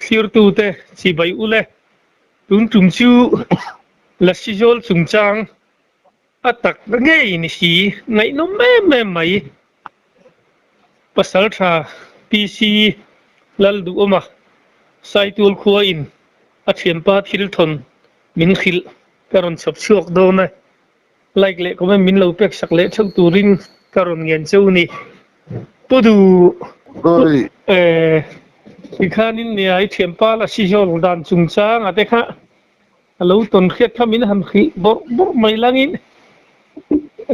Thlirtute chibai u le, tun tum chu Lasizawl chungchang a tak ngei ni si ngaihnawm em em mai. Pasaltha PC Lalduhawma Saitul khua in a thianpa thil thawn min hrilh ka rawn chhawp chhuak dawn e. Like leh comment min lo pek sak leh theuh turin ka rawn ngen cheu ni. Pu duh eh tikhanin nia i thianpa la si zawl dan chungchang a te kha a lo tawn hriat kha min han hrih bawrh bawrh mai langin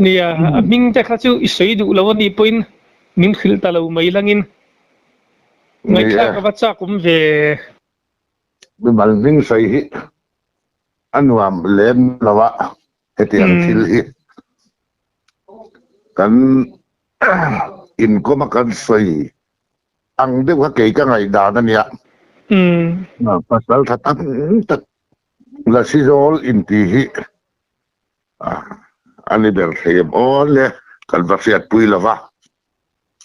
nia a hming te kha chu i sawi duh lo a nih pawhin min hrilh ta lo mai langin ngaihthlak a va chak awm ve. Mimal hming sawi hi a nuam lem lo a, hetiang thil hi kan inkawm a kan sawi ang deuh kha kei ka ngaihdan a nia. Pasal tha tak tak Lasizawl intih hi a ni ber thei em aw le, kan va hriatpui lo va.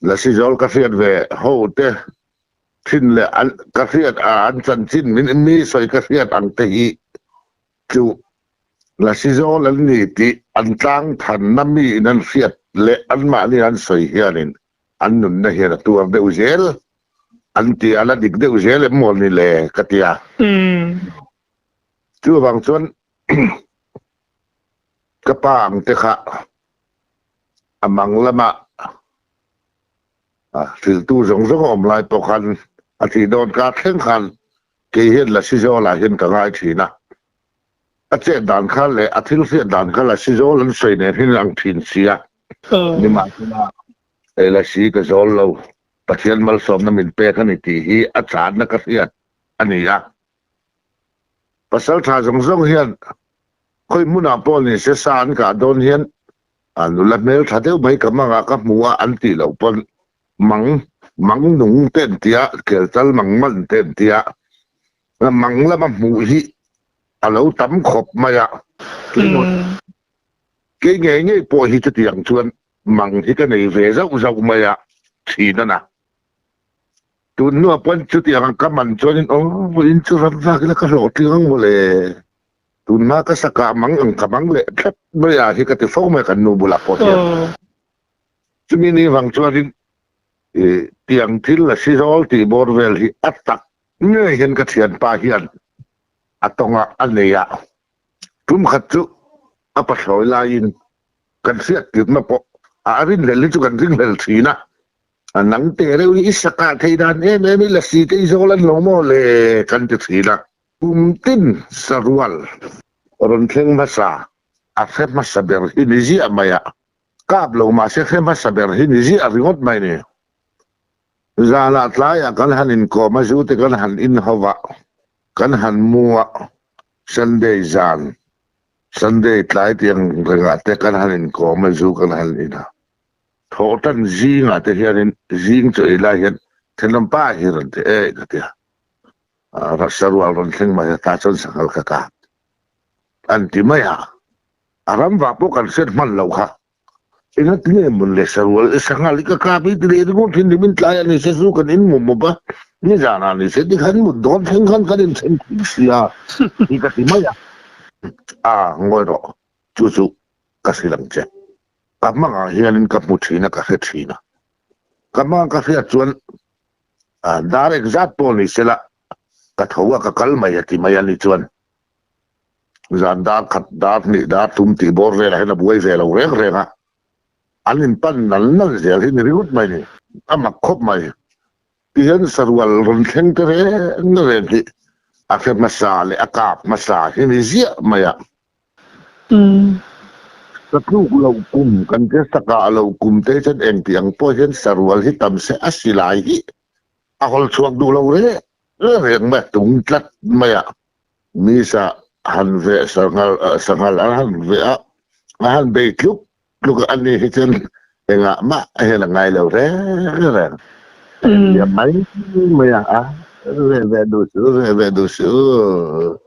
Lasizawl ka hriat ve ho te thin leh an ka hriat a an chanchin min mi sawi ka hriat ang te hi chu Lasizawl an ni tih an tlang thanna mi in an hriat leh anmahni an sawi hianin an nunna hian a tuar deuh zel an ti a la dik deuh zel em maw ni le ka ti a. Chuvang chuan ka pa ang te kha a mang lamah Hrilhtu zawng zawng a awm lai pawh khan a thih dawn kar thleng khan kei hian Lasizawl ah hian ka ngai thin a. A chet dan kha leh a thil hriat dan kha Lasizawl an sawi nen hian ang thin si a. Nimahsela hei Lasi ka zawl lo, Pathian malsawmna min pek a ni tih hi a channa ka hriat a ni a. Pasal tha zawng zawng hian khawi hmunah pawh ni se sa an kah dawn hian A nula hmel tha deuh mai ka mangah ka hmu a an tih loh pawn mang mang nung te an tia, kelchal mang man te an tia, mang lama hmuh hi a lo tam khawp mai a. Kei ngei ngei pawh hi chutiang chuan mang hi ka nei ve zauh zauh mai a thin a na. Tun hnuah pawn chutiang ang ka man chuanin aw vawiin chu ram vak ila ka hlawhtling ang mawle. Tunhma ka sakah mang ang ka mang leh tlat mai a hi ka ti fo mai kan nu bulah pawh hian. Chumi ni vang chuanin tiang thil a si zawl tih bawr vel hi a tak ngei hian ka thianpa hian a tawng a a nei a. Tum khat chu a pathlawi laiin kan hriat tirhna pawh a rinhlelh hi chu kan ringhlel thin a. Nang teh reuh hi i sakah thei dan em em i lasi te i zawl an lo maw le kan ti thin a. Kum tin sarual rawn thleng hmasa a hre hmasa ber hi ni ziah mai a, kap lo mahse hre hmasa ber hi ni ziah ringawt mai ni. Zanah tlaiah kan han inkawm a, zu te kan han inho a, kan han mu a, Sunday zan, Sunday tlai tiang rengah te kan han inkawm a, zu kan han in a. Thawhtan zingah te hianin zing chaw ei lai hian thenawmpa hi rawn ti e ka ti a. Sarual rawn thleng mai a, tah chuan sanghal ka kap an ti mai a, a ram vah pawh kan hriat hman loh kha. Enga ti nge mawn le sarual i sanghal i ka kap i ti leh ringawt hi nimin tlai a ni se chu kan in mu mawp a, nizan ah ni se ti khan mut dawn thleng khan kan inthen thei si a ti ka ti mai a, a ngawi rawh chu chu ka hrilh ang che, ka hmangah hianin ka hmu thin a ka hre thin a, ka hmang ka hriat chuan Dar engzat pawh ni sela ka tho a ka kal mai a ti mai a ni chuan zan dar khat dar hnih dar thum tih bawr velah hian a buai ve lo reng reng a, an in pan nal nal zel hi ni ringawt mai ni, a mak khawp mai. Tihian sarual rawn thleng te reng reng hi a hre hmasa leh a kap hmasa hi ni ziah mai a. Ka tluk loh kum kan te sakah loh kum te chuan engti ang pawh hian sarual hi tam se a silai hi a hawl chhuak duh lo reng reng mai a tung tlat mai a. Misa han veh sanghal sanghal an han veh a, a han bei tluk tluk a ni hi chuan engah mah hian a ngai lo reng reng. A inliam mai mai a, a veh veh duh suh veh veh duh suh.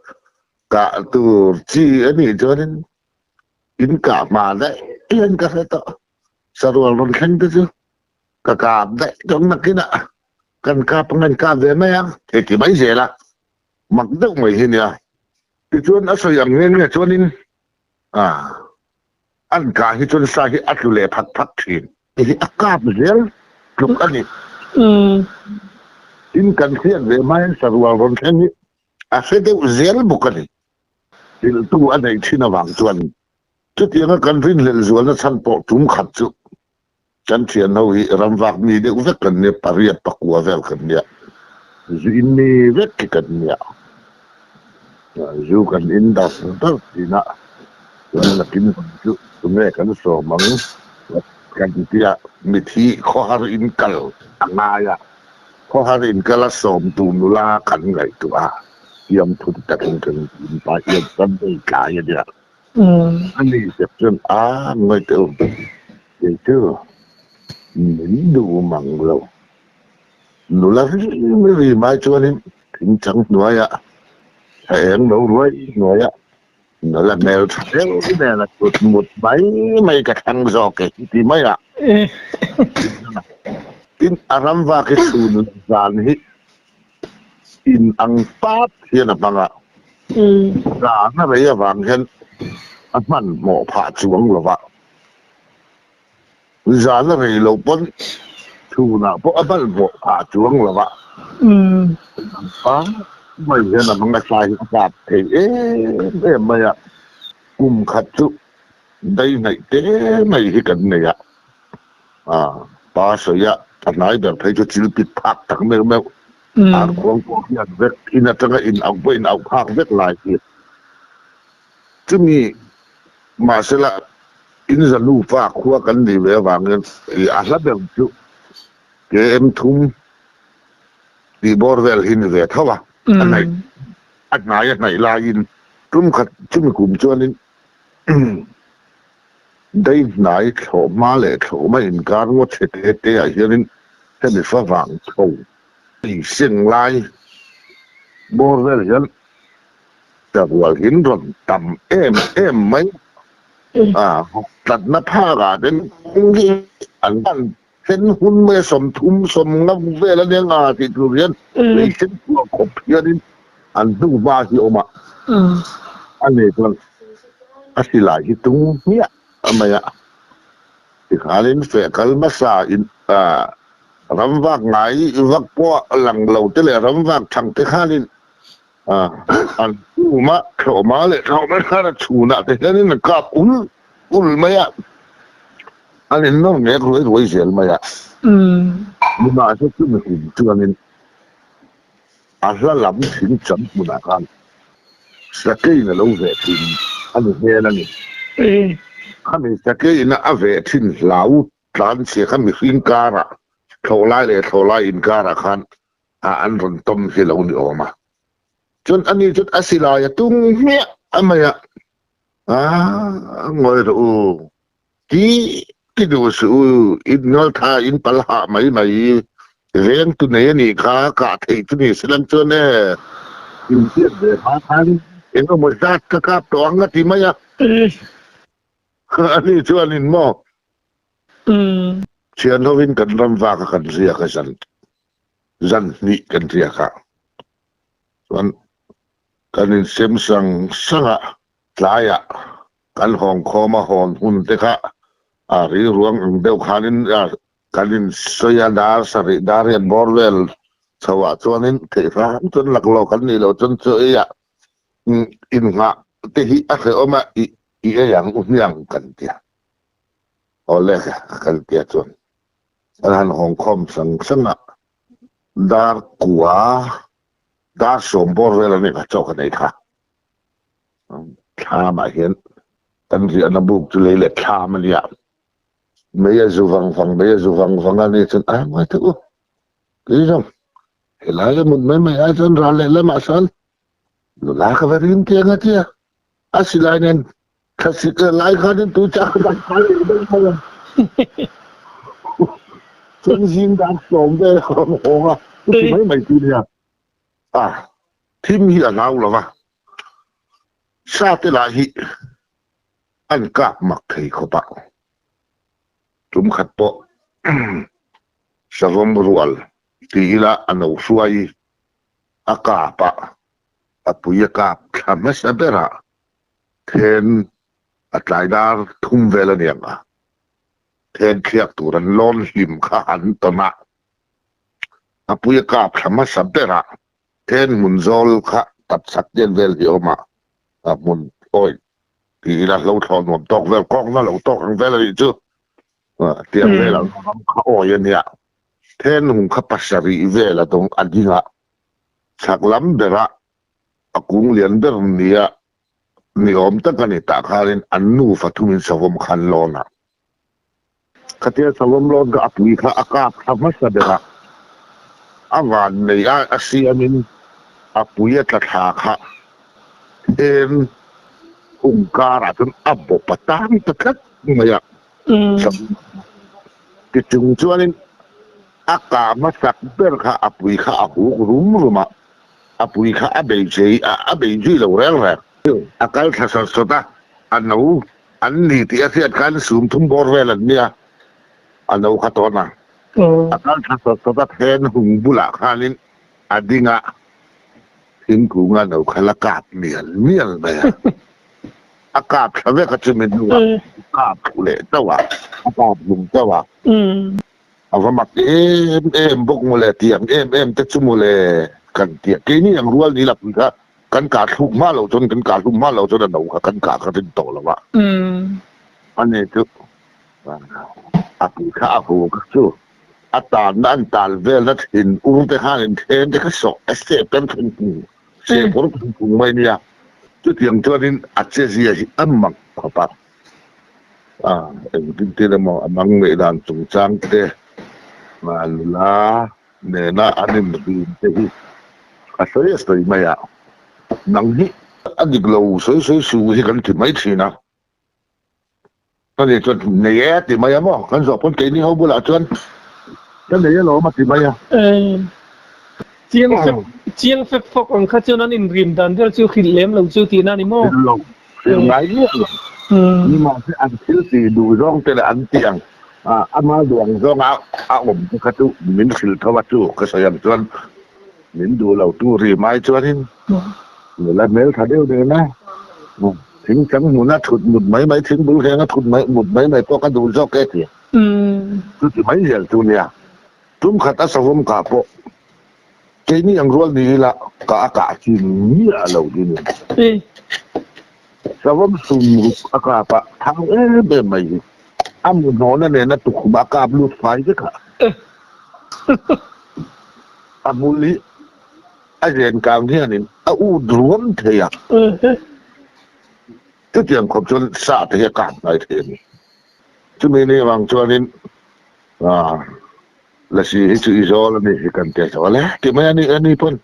Kah tur chi a nih chuanin in kah hma daih hian ka hre tawh. Sarual rawn thleng te chu ka kap daih tawh nakinah. Kan kap anga in kap ve mai ang hei ti mai zel a, mak deuh mai hi nia. Tichuan a sawi ang nge nge chuanin ah an kah hi chuan sa hi a tlu leh phat phat thin. Hei hi a kap zel tluk a ni. Tin kan hriat ve hmain sarual rawn thleng hi a hre deuh zel bawk a ni. Hrilhtu a neih thin avang chuan chutianga kan rinhlelh zualna chhan pawh tum khat chu Kan thian ho hi ramvak mi deuh vek kan nia, pariat pakua vel kan nia, zu in mi vek hi kan nia, zu kan in dar dar thin a, chuan nakin zawng chu tunge kan sawm ang kan tia mithi khawhar in kal a ngai a, khawhar in kal a sawm tur nula kan ngaihtuah a, fiamthu takin kan inpa hian Sunday tlai a nia. A ni zep chuan a ngawi teh u, kei chu min duh mang lo. Nula rim rim ai chuanin thingchang hnuaiah thla eng lo ruai hnuaiah nula hmel tha deuh nen a kut mut mai mai ka thlang zawk e ti mai a. Tin, a ram vak hi chhun leh zan hi In ang pap hian a hmang a, zan a rei avang hian a hmanhmawh phah chuang lo va, zan a rei loh pawn chhunah pawh a hmanhmawh phah chuang lo va, in ang pap mai hian a hmang a, sai hi a kap thei em em mai a, kum khat chu daihnaih te mai hi kan nei a. Pa sawi a, a hnai ber phei chu chil pit phak tak meuh meuh, ar khuang pawh hian vek in atanga in auh pawh in auh phak vek lai hi. Chumi mahsela in za nufa khua kan nih ve avangin a hla ber chu KM thum tih bawr vel hi ni ve tho a, a hnaih a hnai a hnaih laiin tum khat chumi kum chuanin Daihnai thlawhhma leh thlawhhma inkar ngaw chhe te te ah hianin hemi favang chho ei seng lai bawr vel hian sarual hin rawn tam em em mai a, tlatna phak ah ten kawng hi an pan then hun mai a, 30 50 vel a nia nga tih tur hian lei sen kuah khawp hianin an hnuhma hi a awm a, a nei chuan a silai hi tung hmiah mai a, tikhanin feh kal hmasa in ram vak ngai vak pawh lang lo te leh ram vak thang te khanin an tum a, thlawhma leh thlawhma khan a chhunah te hianin an kap ul ul mai a, an innawr mek ruai ruai zel mai a, nimahse chumi kum chuanin a hla lam thing cham hmunah khan sakeiin a lo veh thin a ni hmel a ni. Khami sakeiin a veh thin hlau tlan chhia kha mihring karah thlawhlai leh thlawhlai inkarah khan a an rawn tawm hi lo ni awm a. Chuan ani chuan a silai a tung hmiah a mai a, Aa ngawi rawh u, ti ti duh suh u, in ngaltha in pal hah mai mai, veng tu nei a nih kha, kah theih chu ni se lang chuan e, in hriat ve hma khan eng emaw zat ka kap tawh ang a ti mai a. Ani chuan in maw? Thian hovin kan ram vak a kan riak a zan zan hnih kan riak a, chuan kan insem sang sang a, tlaiah kan hawng khawm a hawn hun te kha a rilruang ang deuh khanin kan insawi a, dar sarih dar riat bawr vel chhoah chuanin theih hram chuan laklawh kan nih loh chuan chaw eiah innghah te hi a hrehawm a, i ei ang u hmiang kan ti a. Awle kan tia chuan an han hawng khawm sang sang a, dar kua dar sawm bawr vel a ni kha chaw ka nei kha. Thlamah hian kan riahna buk chu lei leh thlam a nia, mei a zu vang vang mei a zu vang vang a ni chuan a ngai teh u kei zawng helai a mut mai mai ai chuan ral leh lamah sawn nula ka va rim teh ang a tia a silai nen Thlasik leh lai khan in tui chak dan kha leh daih mai a. Chuan zing dan sawm vel a rawn hawng a, u ti mai mai tu nia. A, thim hi a hlau lo va, sa te lah hi an kap mak thei khawp a. Tum khat pawh savawm rual. Ti ila a no hruai a kap a, a pui a kap thla hmasa berah then a tlai dar thum vel a niang a, then thliak tur an lawn hlim kha an tawn a, a pui a kap thla hmasa berah then hmun zawl kha tapchhak tian vel hi a awm a, a hmun awi ti ila hlo thlawh nuam tawk vel kawkna lo tawk ang vel a nih chu tiang vel ang ram kha awi a nia. Thenhung kha pasarih vel a dawng a ding a, chhak lam bera a kung lian ber nia ni awm tak a ni tah khanin an nufa thumin savawm kha an lawn a. Khatia savawm lawn kha a pui kha a kap thla hmasa ber a, a van nei a a siamin a pui a tla thla kha then hung karah chuan a bawp a tang ta tlat mai a. Tichung chuanin a kah hmasak ber kha a pui kha a huk rum rum a, a pui kha a bei chei a, a bei zui lo reng reng. A kal thla sawt sawt a, a no an ni tih a hriat khan sum thum bawr vel an nia, a no kha tawn a. A kal thla sawt sawt a, then hung bulah khanin a ding a, thingkung a no kha la kap mial mial mai a. A kap thla vek a chumi hnuah a kap thlu leh chauh a, a kap hlum chauh a. A va mak em em bawk mawle, tiang em em te chu mawle kan ti a. Keini ang rual ni lapui kha kan kah thluk hma loh chuan kan kah hlum hma loh chuan a no kha kan kah kha rin tawh lo a. Ani chu a pui kha a hu kha chu a tanna an tal velna thin ur te khan inthen te kha sawh a seh per thung thung. Se phawr phung phung mai nia. Chutiang chuanin a chezia hi a mak khawp a, a engtin tin emaw a mang neih dan chungchang te, nula nena an inrin te hi a sawi a sawi mai a, nang hi a dik lo sawi sawi suh hi kan ti mai thin a. Ka nei chuan nei e a ti mai a maw? Kan zawh pawn keini ho bulah chuan ka nei alawm a ti mai a. Chiang fek chiang fek fawk ang kha chuan an inrim dan vel chu hrilh lem lo chu tihna a ni maw? Hrilh lo, hrilh ngai miah lo. Nimahse an thil tih duh zawng te leh an tih ang ama duh ang zawnga a awm te kha chu min hrilh tho a chu ka sawi ang chuan min duh lo tu ri mai chuanin Nula hmeltha deuh deuh na. Thing chang hmuna thut mut mai mai, thing bul hrenga thut mai mut mai mai pawh ka duh zawk e ti. Chuti mai zel chu nia. Tum khat a savawm kah pawh keini ang rual ni ila ka a kah chi miah lo hi ni. Savawm sum ruk a kap a, thang em em mai hi. A mu hnawhna nena tukhum a kap lut fai vek a. A hmul hi A zen kang hianin a ut ruam thei a, chutiang khawp chuan sa te hi a kap hnai thei a ni. Chumi ni avang chuanin Lasi hi chu i zawl a ni hi kan ti a, zawl e tih mai a ni a ni pawn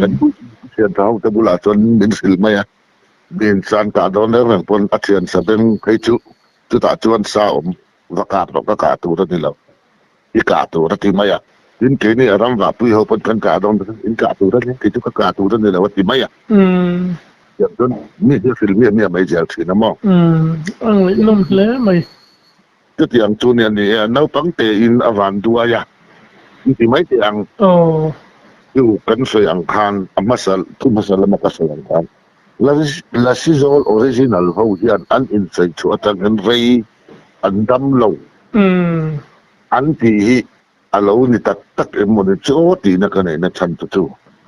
kan thian tha ho te bulah chuan min hrilh mai a, min chan tah dawn reng reng pawn a thian sa beng phei chu chutah chuan sa awm va kap rawh ka kah tur a ni lo. I kah tur a ti mai a. Tin, keini a ram vahpui ho pawn kan kah dawn ta in kah tur a ni, kei chu ka kah tur a ni lo a ti mai a. Tiang chuan mi hi a hrilh miah miah mai zel thin a maw? A ngaihnawm hle mai. Chutiang chu nia ni e, naupang tein a van duai a, in ti mai teh ang. Chu kan sawi ang khan a hmasa thu hmasa lama ka sawi ang khan Lasizol original ho hian an insawi chhuah atangin rei an dam lo. An tih hi a lo ni tak tak em maw ni chu aw tihna ka neihna chhan chu chu.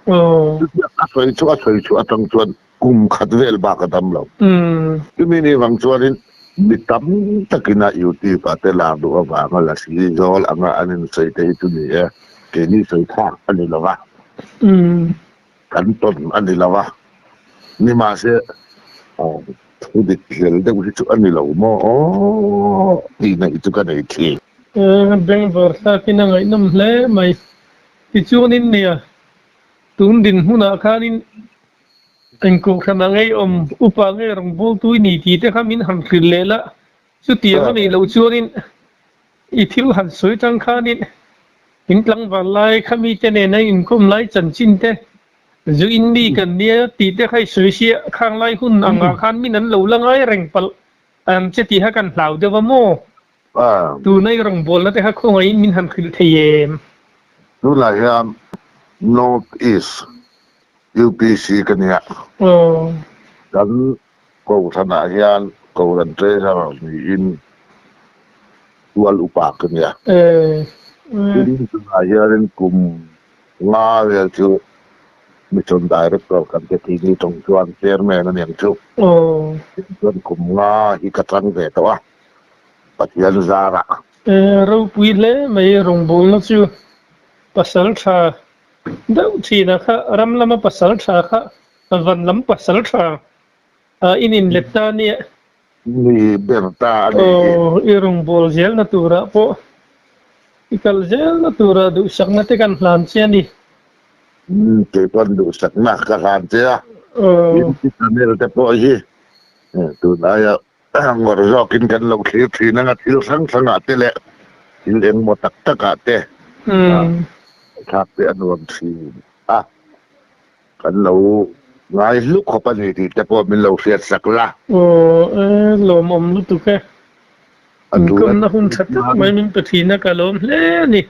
Chutiang a sawi chu a sawi chhuah atang chuan kum khat vel bak a dam lo. Chumi ni vang chuanin mi tam takin a YouTube ah te lar duh avanga Lasi zawl anga an insawi te hi chu ni e, keini sawi thlak a ni lo va. Kan tawn a ni lo a, nimahse thu dik hlel deuh hi chu a ni lo maw aw tih ngaih chu ka nei thin. Bengvar thlakin a ngaihnawm hle mai. Tichuanin nia, tun dinhmunah khanin eng kohhranah ngei awm upa nge rawngbawltu i ni tih te kha min han hrilh leh la, chutiang a nih loh chuanin I thil han sawi tang khanin in tlangval lai kha mite nena inkawm lai chanchin te, zu in mi kan nia tih te kha i sawi sia, khang lai hun angah khan min an lo la ngai reng palh ang che tih kha kan hlau deuh a maw? Tuna i rawngbawlna te kha khawngaihin min han hrilh thei em? Tunah hian North East UPC ka nia. Kan Kohhranah hian Kohhran Treasurer niin tual upa ka nia. Tin, tunah hianin kum nga vel chu Mission Director kan ti thei ni tawng chuan Chairman a ni ang chu. Tin chuan kum nga hi ka chang ve tawh a, Pathian zarah. Ropui hle mai rawngbawlna chu pasal tha deuh thin a kha, ram lama pasal tha kha van lam pasal tha in inlet ta nia. Ni ber ta a ni hi. Aw, i rawngbâwl zelna turah pawh i kal zelna turah duhsakna te kan hlan che a ni. Umm, kei pawn duhsakna ka hlan che a. Aw. In channel te pawh hi tunlaia ngawrh zawkin kan lo thlir thin anga thil hrang hrangah te leh thil engmaw tak takah te thlak te a nuam thin a. Kan lo ngai hlu khawp a ni tih te pawh min lo hriat sak la. Aw e, lawmawm lutuk e. Inkawmna hun tha tak mai min pe thin a, ka lawm hle a ni.